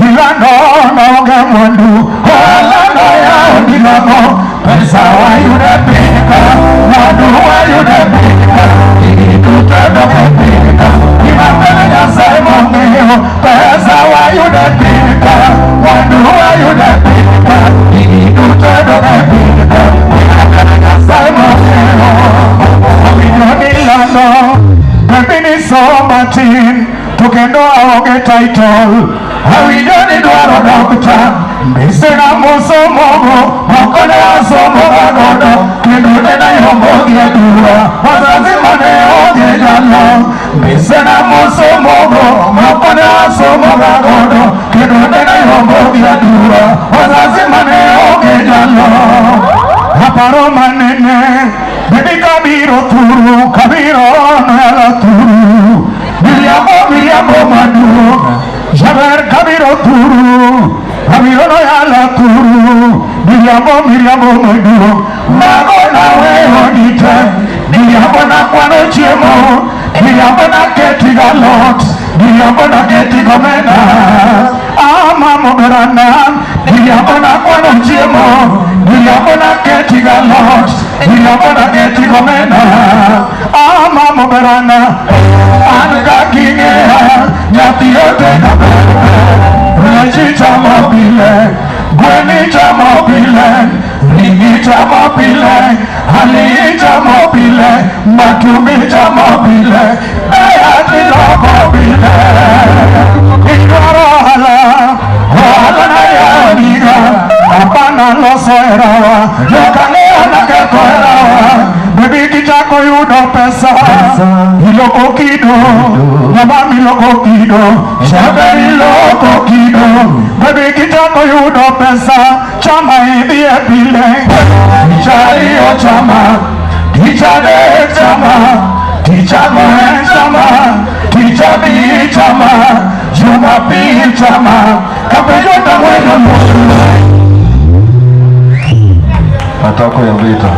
Ilando naonge mwandu, ohala noyawo nang'o, pesa wayudo e piny ka, mwandu wayudo e piny ka, gigi duto dok e piny ka, gima ber Nyasaye mong'eyo, pesa wayudo e piny ka, mwandu wayudo e piny ka, gigi duto dok e piny ka, gima ber Nyasaye mong'eyo. Awinjo ni lando, baby ni somo matin, to kendo aonge title. Awinjo ni dwaro doctor, mbesena mosomogo, moko ne asomo godo, kendo ne nayombo gi aduwa, wazazi mane onge nyalo. Mbesena mosomogo, moko ne asomo godo, kendo ne nayombo gi aduwa, wazazi mane onge nyalo. Aparo manene, baby kabiro thuru, kabiro noyala thuru. Miriambo, miriambo maduong', jaber kabiro thuru, kabiro noyala thuru. Miriambo, miriambo maduong', mago naweyo nite. Miriambo nakwano chiemo, miriambo naketi galot, miriambo naketi gomena. Ama moberana, miriambo nakwano chiemo, miriambo naketi galot, miriambo naketi gomena. Ama moberana, an kaking'eya, nyathi otega ber, rech chamo pile, gwen ichamo pile, ring'i chamo pile, ali ichamo pile, matumbi chamo pile, dayati loko pile. Idwaro ohala, ohala nayaniga, hapana loso herawa, jokang'eyo naketho herawa, baby kichako yudo pesa, iloko kido, ng'ama miloko kido, jaber iloko kido, baby kichako yudo pesa, chama idhiye pile, tich ariyo chama, tich adek chama, tich ang'wen chama, tich abich chama, Jumapil chama, kapenjo tang'wen Matako ya vita.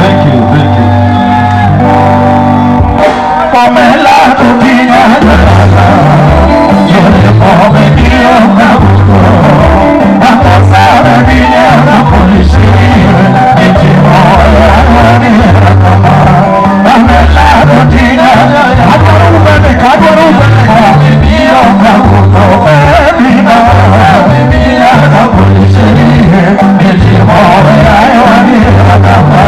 Thank you, thank you. Pamela tukinya yore pome dio kabuto akosara dinya na polisi eti moya ni kama Pamela tukinya adwaro ubene adwaro ubene dio kabuto bina bina na polisi eti moya ni kama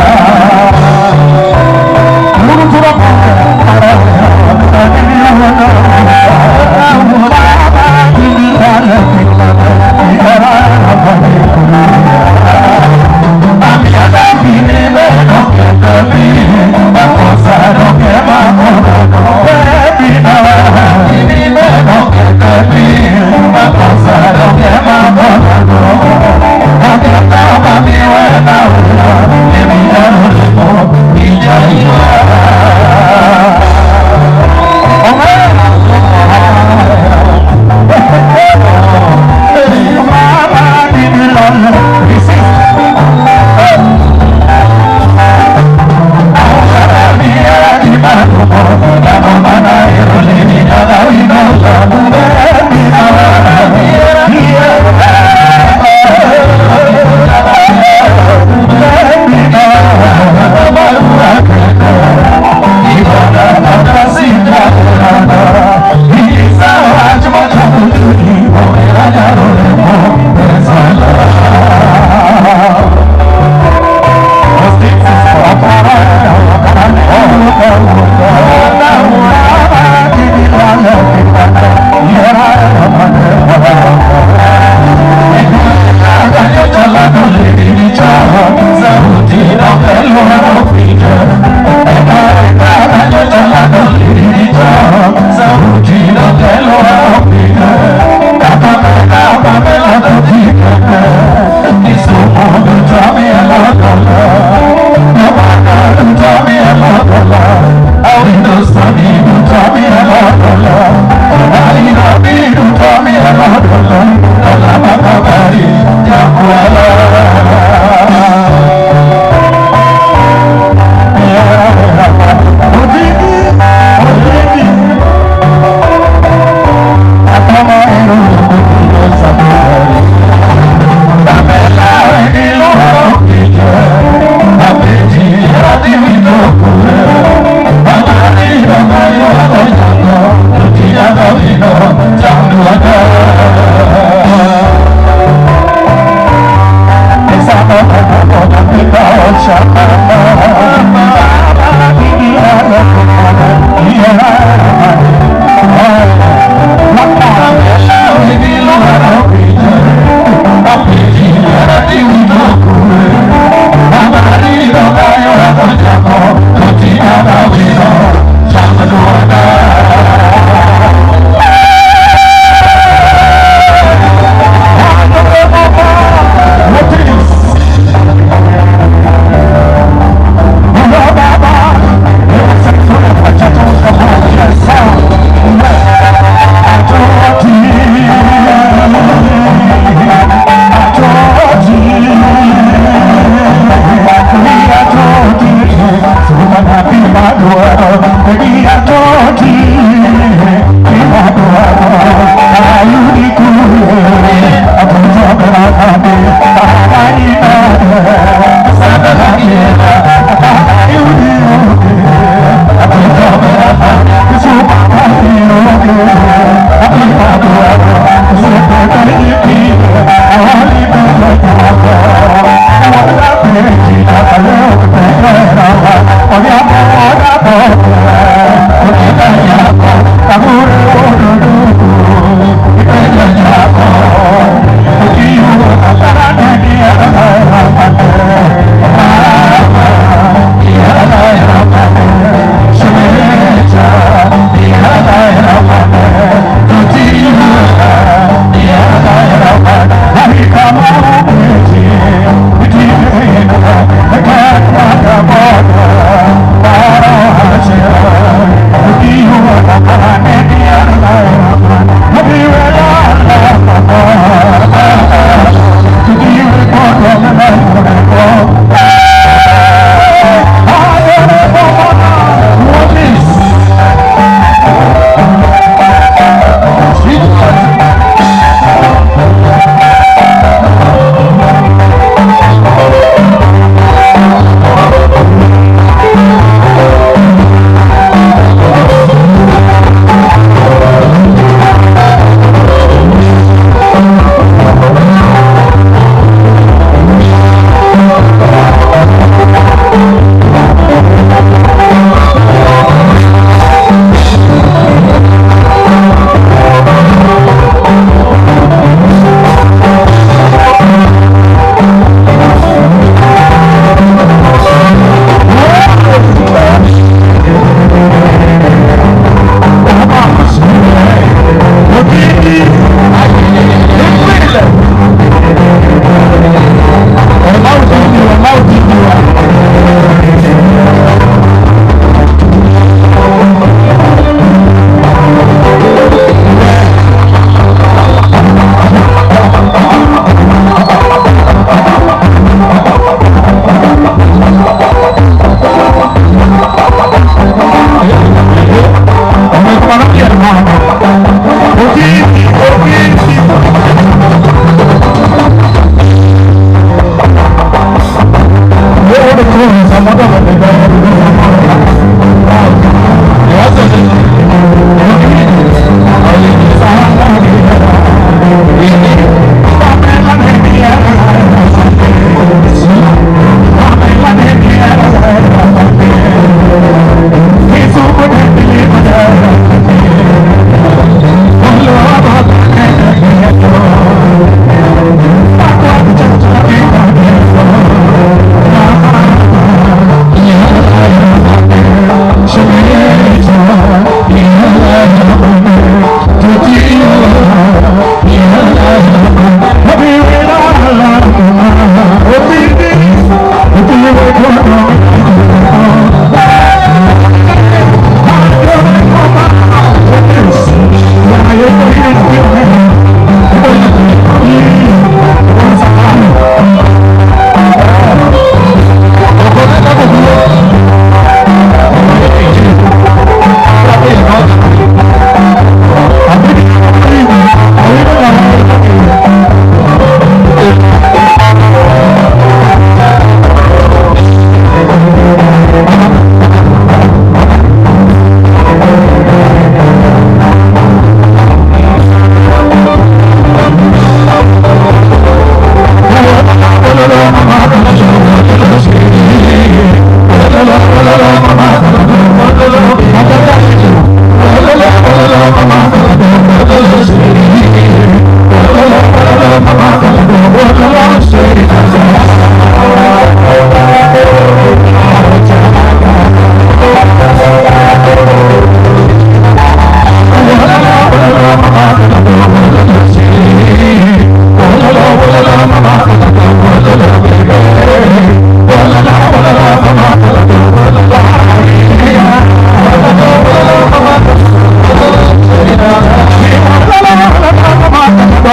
Lulu.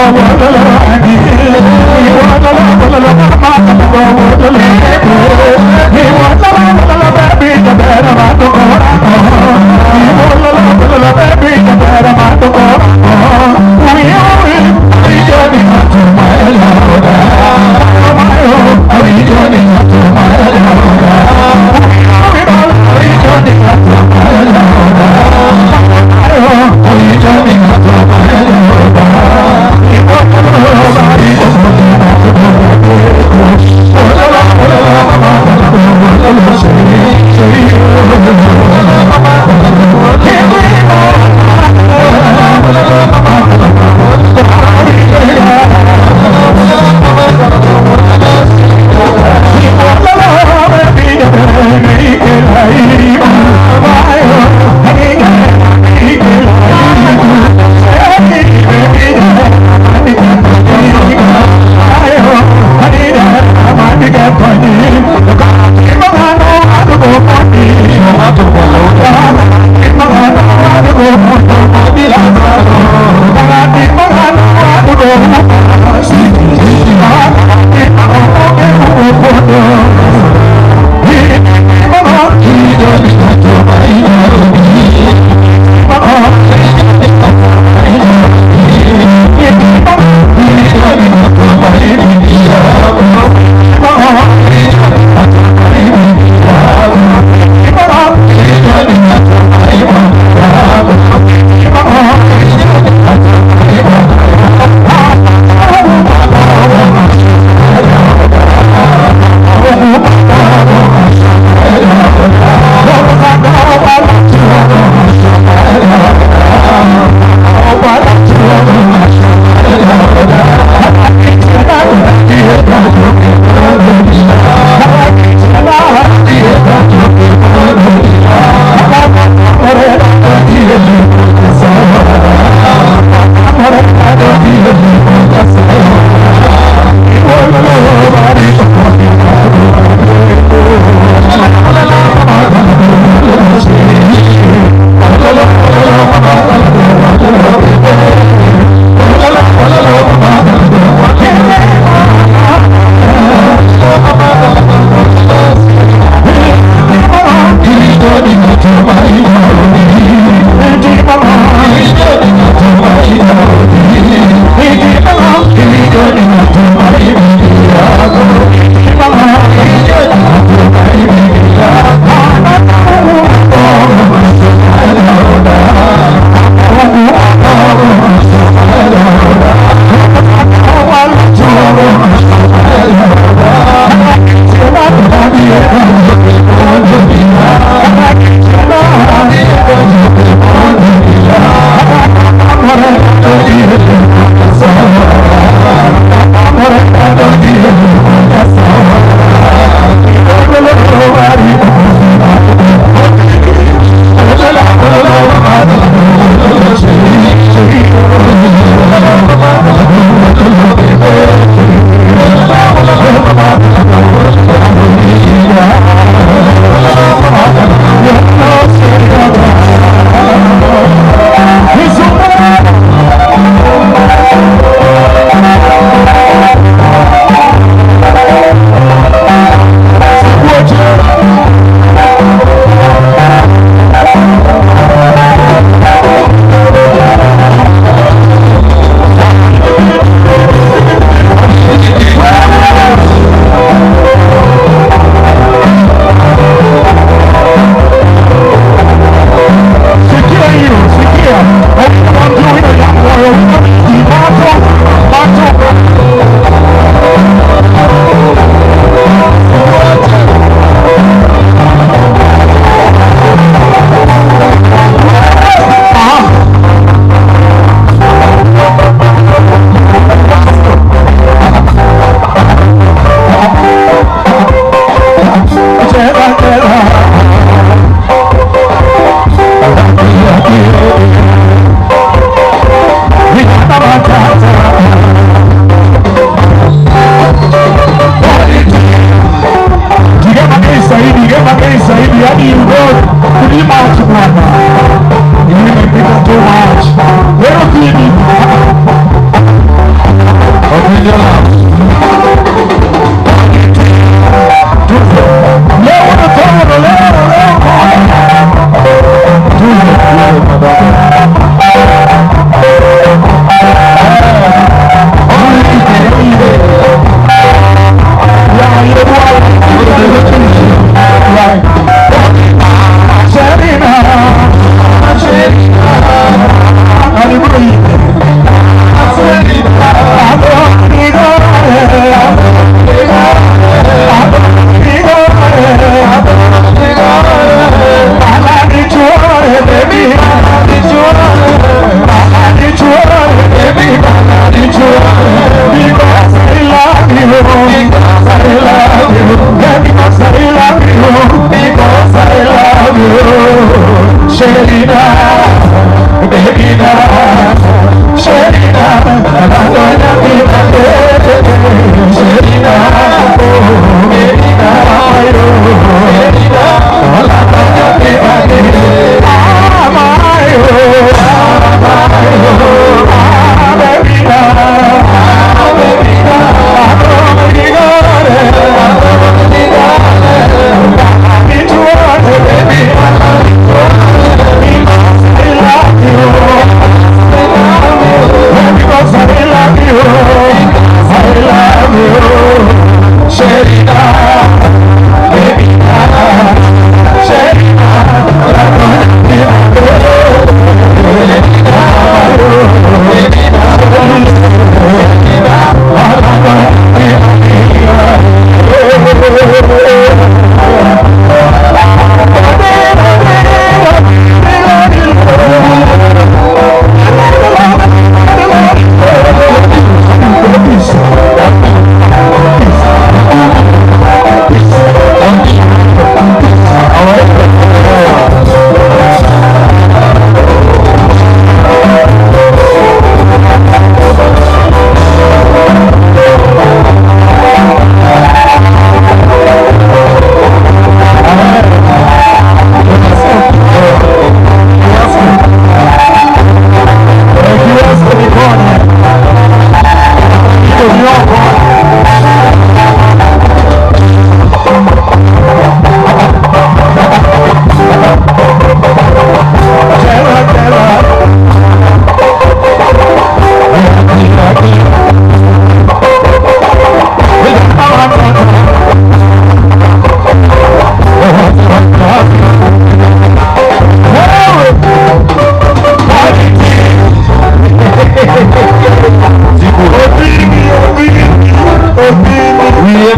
Oh,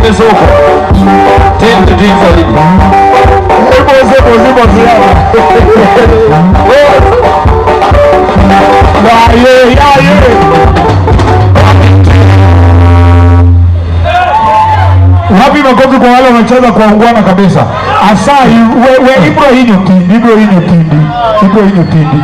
Misuko. Tindi tindi zaidi. Boze boze boze. Yaye yaye. Wapi makofi kwa wale wanacheza kwa ungwana kabisa. Asai we, we ibro hinyo tindi, ibro hinyo tindi, ibro hinyo tindi.